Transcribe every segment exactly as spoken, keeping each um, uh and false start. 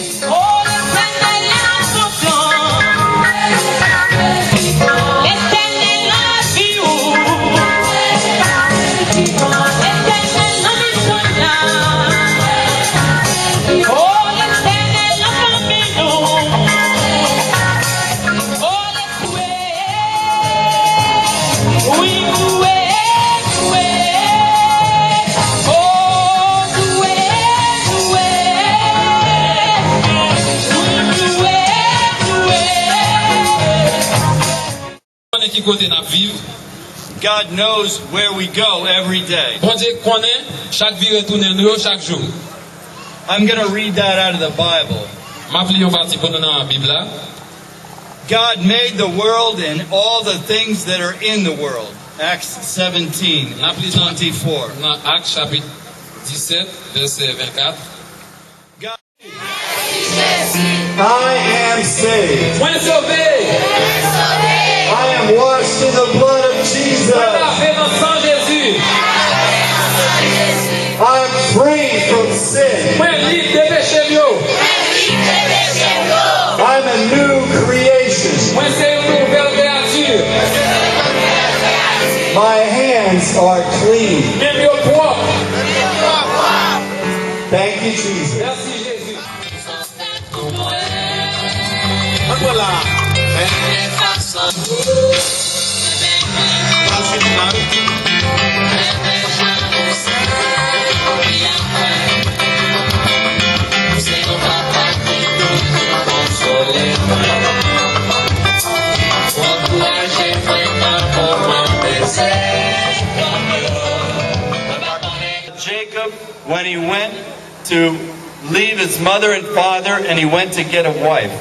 Oh, Letènèl, lè w sot lan, Letènèl, lè w sot lan, Letènèl, nan misyon la. Oh, Letènèl, nan fanmi nou. Oh, Konnen ki kote n ap viv. God knows where we go every day. Bondye konnen chak vire tounen nou yo chak jou. I'm going to read that out of the Bible. M ap li yon pati pou nou nan Bib la. God made the world and all the things that are in the world. Acts seventeen, twenty-four. N ap li nan, nan Ak chapit disèt, vèsè vennkat. God I am saved. Mwen sove. I am washed in the blood of Jesus. Mwen lave nan san Jezi. I am free from sin. Mwen lib de peche m yo. I'm a new creation. Mwen se yon nouvèl kreyati. My hands are clean. Men m yo pwòp. Thank you, Jesus. Mèsi, Jezi. Ann pran la. Pral fini la wi. Jacob, when he went to leave his mother and father and he went to get a wife.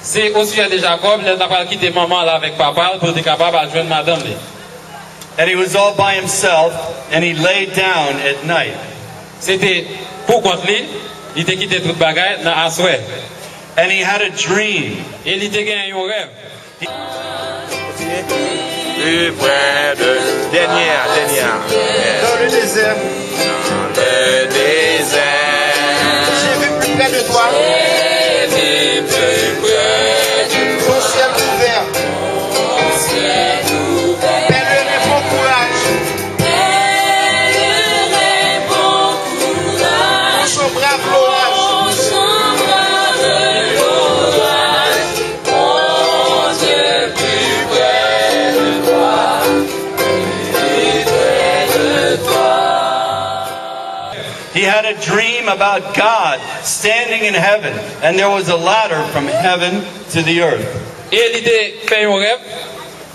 Se osijè de Jakòb, lè l ta pral kite manman l avèk papa l pou l te kapab al jwenn madanm li. And he was all by himself, and he lay down at night. Se te pou kont li, li te kite tout bagay nan aswè. And he had a dream. E li te gen yon rèv. Plus près de, dènyè a, dènyè a. Dans le désert. Dans le désert. J'ai vu plus près de toi. J'ai vu plus près de toi. Ton ciel ouvert. Ton ciel ouvert. Pèlerin, bon courage. Pèlerin, bon courage. Pousse un brave orage. Pousse un brave orage. Bondye pi prè de twa, pi prè de twa. He had a dream about God standing in heaven, and there was a ladder from heaven to the earth. E li te fè yon rèv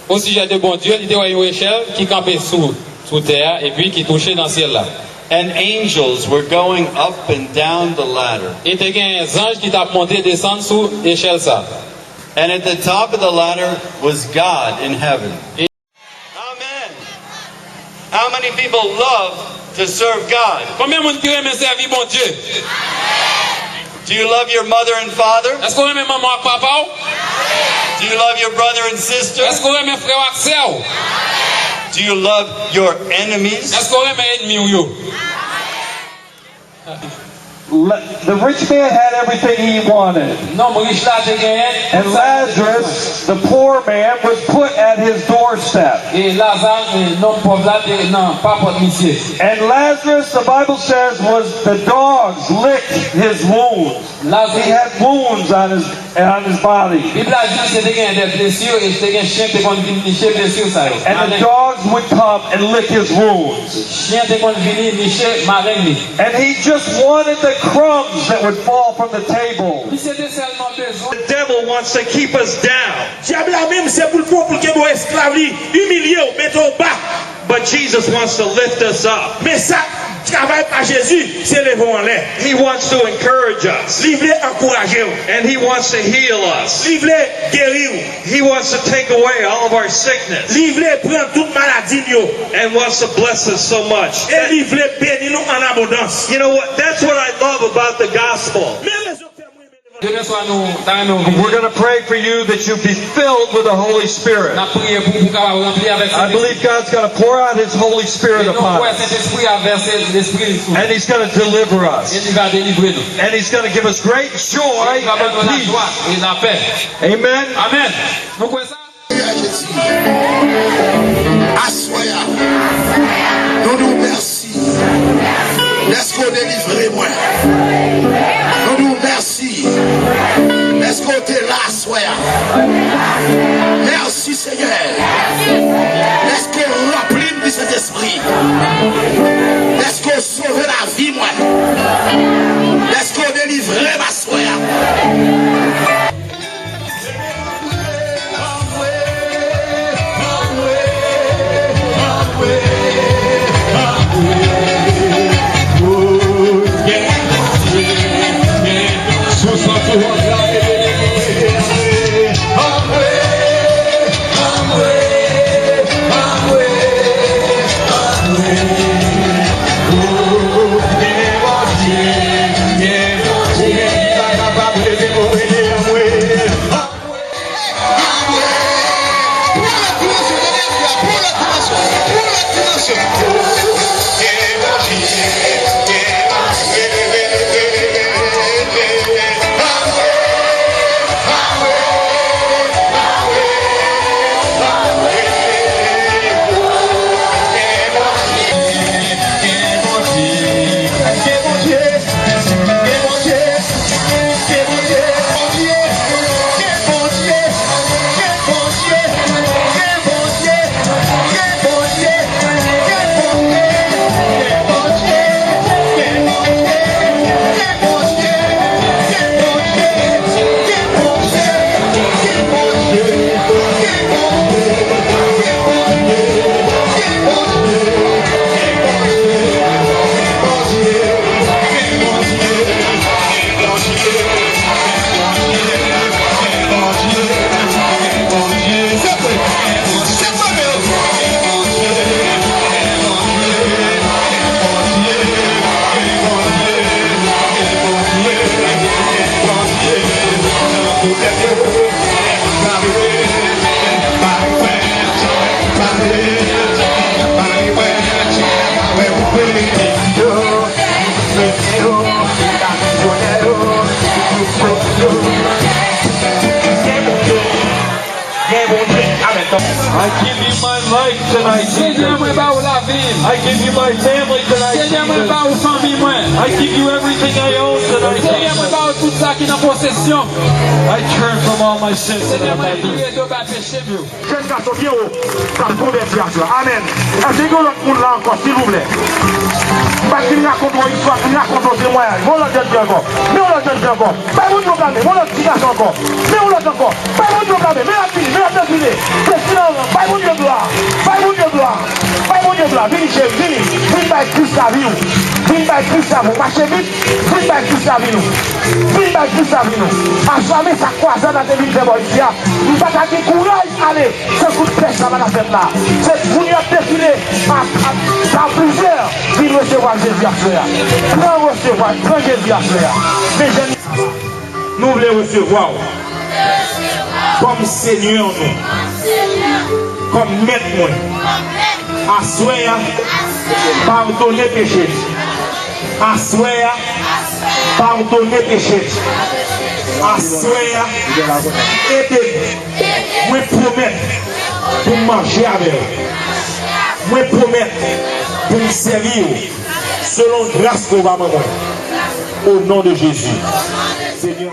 osijè de Bondye, li te wè yon echèl ki kanpe sou, sou tè a, epi ki touche nan syèl la. And angels were going up and down the ladder. E te gen zanj ki t ap monte desann sou echèl sa. And at the top of the ladder was God in heaven. E Amen. How many people love to serve God? Konbyen moun ki renmen sèvi Bondye? Do you love your mother and father? Èske w renmen manman w ak papa w? Do you love your brother and sister? Èske w renmen frè w ak sè w? Do you love your enemies? Èske w renmen ènmi w yo? Le- The rich man had everything he wanted. Nonm rich la te genyen. And Lazarus, the poor man, was put at his doorstep. E Laza, e nonm pòv la te nan pa pòt misye. And Lazarus, the Bible says, was the dogs licked his wounds. Laza He had wounds on his, on his body. Bib la di misye te gen de blesi, e te gen chen te konn vin niche blesi sa yo. And the dogs would come and lick his wounds. Chen te konn vini niche maleng li. And he just wanted the crumbs that would fall from the table. Misye te sèlman bezwen. The devil wants to keep us down. Dyab la menm se pou l pran pou l kenbe w esklav, li imilye w, mete w ba. But Jesus wants to lift us up. Men sa, travay pa Jezi, se leve w anlè. He wants to encourage us. Li vle ankouraje w. And he wants to heal us. Li vle geri w. He wants to take away all of our sickness. Li vle pran tout maladi n yo. And wants to bless us so much. E li vle beni nou an abondans. You know what? That's what I love about the gospel. Men rezon k fè mwen renmen levanjil. Swa nou ta renmen w vini. We're going to pray for you that you be filled with the Holy Spirit. N ap priye pou ou, pou w kapab ranpli avèk Sentespri. I believe God's going to pour out His Holy Spirit upon us. E nou kwè Sentespri a vèse Lespri li sou nou. And He's going to deliver us. E li va delivre nou. And He's going to give us great joy and peace. E li va ban nou lajwa e lapè. Amen. Amèn. Nou kwè sa? Jezi. Aswè a, nou di w mèsi dèske w delivre mwen. Nou di w mèsi dèske w te la aswè a. Mèsi, Senyè, dèske w ranpli m di Sentespri. Dèske w sove lavi mwen. Dèske w delivre m aswè a. I give you my life tonight, Senyè, mwen ba ou lavi m. I give you my family tonight, Senyè, mwen ba ou fanmi mwen. I give you everything I own tonight, Senyè, mwen ba ou tout sa ki nan posesyon. I turn from all my sins. Senyè, mwen vire do bay peche m yo. Jèn gason byen wo k ap konvèti aswè a. Amèn. Èske gen yon lòt moun la ankò, silvouplè? M pa t vin rakonte yon istwa, m vin rakonte yon temwayaj. Men yon lòt jèn fi ankò. Men yon lòt jèn fi ankò. Bay Bondye yon kado. Men yon lòt ti gason ankò. Men yon lòt ankò. Bay Bondye yon kado. Men l ap vini, men l ap defile. Deside anvan. Bay Bondye glwa. Bay Bondye glwa. Bay Bondye glwa. Vini, cheri, vini. Vin bay Kris lavi w. Vin bay Kris lavi w. Mache vit. Vin bay Kris lavi nou. Vin bay Kris lavi nou. Aswè a, men sa k kwaze a n a te vin fè bò isi a. M pa ta gen kouraj ale. Se kout pèch sa pa ta fèt la. Se moun y ap defile a, a, pa plizyè. Vin resevwa Jezi aswè a. Pran resevwa, pran Jezi aswè a. Men jèn. Nou vle resevwa w kòm Senyè nou, kòm Mèt mwen. Aswè a, padone peche m. Aswè a, padone peche m. Aswè a, ede m. Mwen pwomèt pou m mache avè w. Mwen pwomèt pou m sèvi w selon gras ke w va ban mwen. O non de Jezi. Senyè,